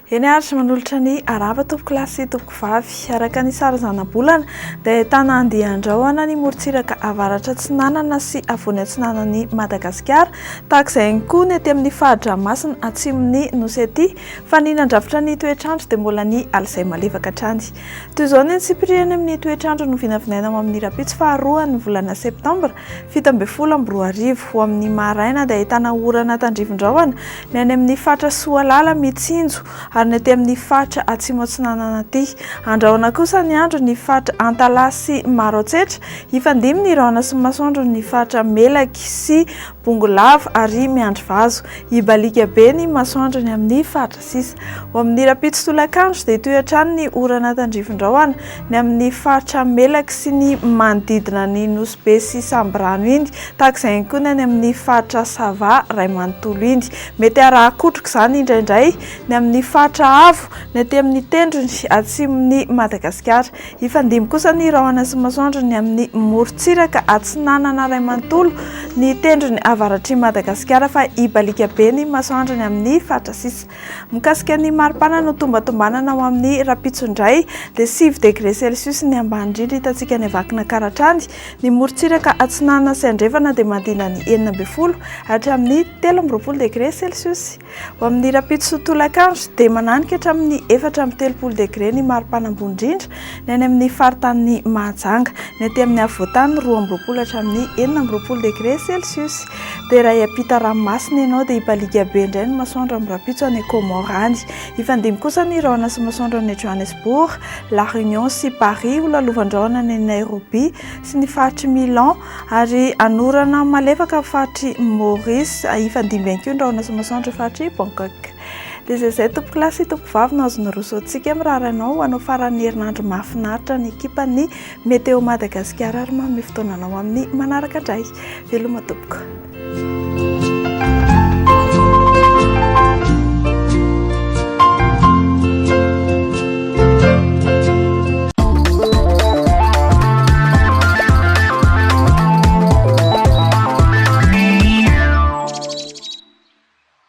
Eny ary, manolotra ny arahaba tompokolahy sy tompokovavy. Araka ny sary zanabolana dia ahitana andian-drahona ny morontsiraka avaratra atsinanana sy afovoany atsinanan'i Madagasikara. Tahaka izay ihany koa ny aty amin'ny fari-dranomasina atsimon'ny Nosy aty. Fa ny nandrafitra ny toetr'andro dia mbola ny alizay malefaka hatrany. Toy izao ny antsipiriany amin'ny toetr'andro novinavinaina ho amin'ny rahampitso faharoan'ny volana septambra 2017. Ho amin'ny maraina dia ahitana orana tandrifin-drahona ny any amin'ny faritra Soalala, Mitsinjo ary ny aty amin'ny faritra Atsimo Atsinanana aty. Andrahona kosa ny andro ny faritra Antalaha sy Maroantsetra. Hifandimby ny rahona sy ny masoandro ny faritra Melaky sy Bongolava ary Miandrivazo. Hibaliaka be ny masoandro ny amin'ny faritra sisa. Ho amin'ny rahampitso tolakandro dia hitohy hatrany ny orana tandrifin-drahona ny amin'ny faritra Melaky sy ny manodidina ny Nosy Be sy Sambirano iny. Tahaka izay ihany koa ny any amin'ny faritra Sava iray manontolo iny. Mety haraha-kotroka izany indraindray ny amin'ny faritra avo, ny aty amin'ny tendrony atsimon'i Madagasikara. Hifandimby kosa ny rahona sy masoandro ny amin'ny morontsiraka atsinanana iray manontolo, ny tendrony avaratr'i Madagasikara fa hibaliaka be ny masoandro ny amin'ny faritra sisa. Mikasika ny maripana notombantombanana ho amin'ny rahampitso indray dia 9 degré celsius ny ambany indrindra hitantsika any Vakinankaratra any. Ny morontsiraka atsinanana sy andrefana dia manodidina ny 16 hatramin'ny 23 degré celsius. Ho amin'ny rahampitso tolakandro dia mananika hatramin'ny 34 degré ny maripana ambony indrindra ny any amin'ny faritanin'i Mahajanga. Ny aty amin'ny afovoantany 22 hatramin'ny 26 degré celsius. Dia raha hiampita ranomasina ianao dia hibaliaka be indray ny masoandro amin'ny rahampitso any Comores any. Hifandimby kosa ny rahona sy masoandro any Johannesburg, La Réunion sy Paris, ho lalovan-drahona any Nairobi sy ny faritr'i Milan ary hanorana malefaka ny faritr'i Maurice. Hifandimby ihany koa ny rahona sy masoandro ny faritr'i Bangkok. Dia izay izay tompokolahy sy tompokovavy no azo narosoantsika. Mirary anao hanao faran'ny herinandro mahafinaritra ny ekipan'ny Météo Madagasikara ary manome fotoana anao amin'ny manaraka indray. Veloma tompoko.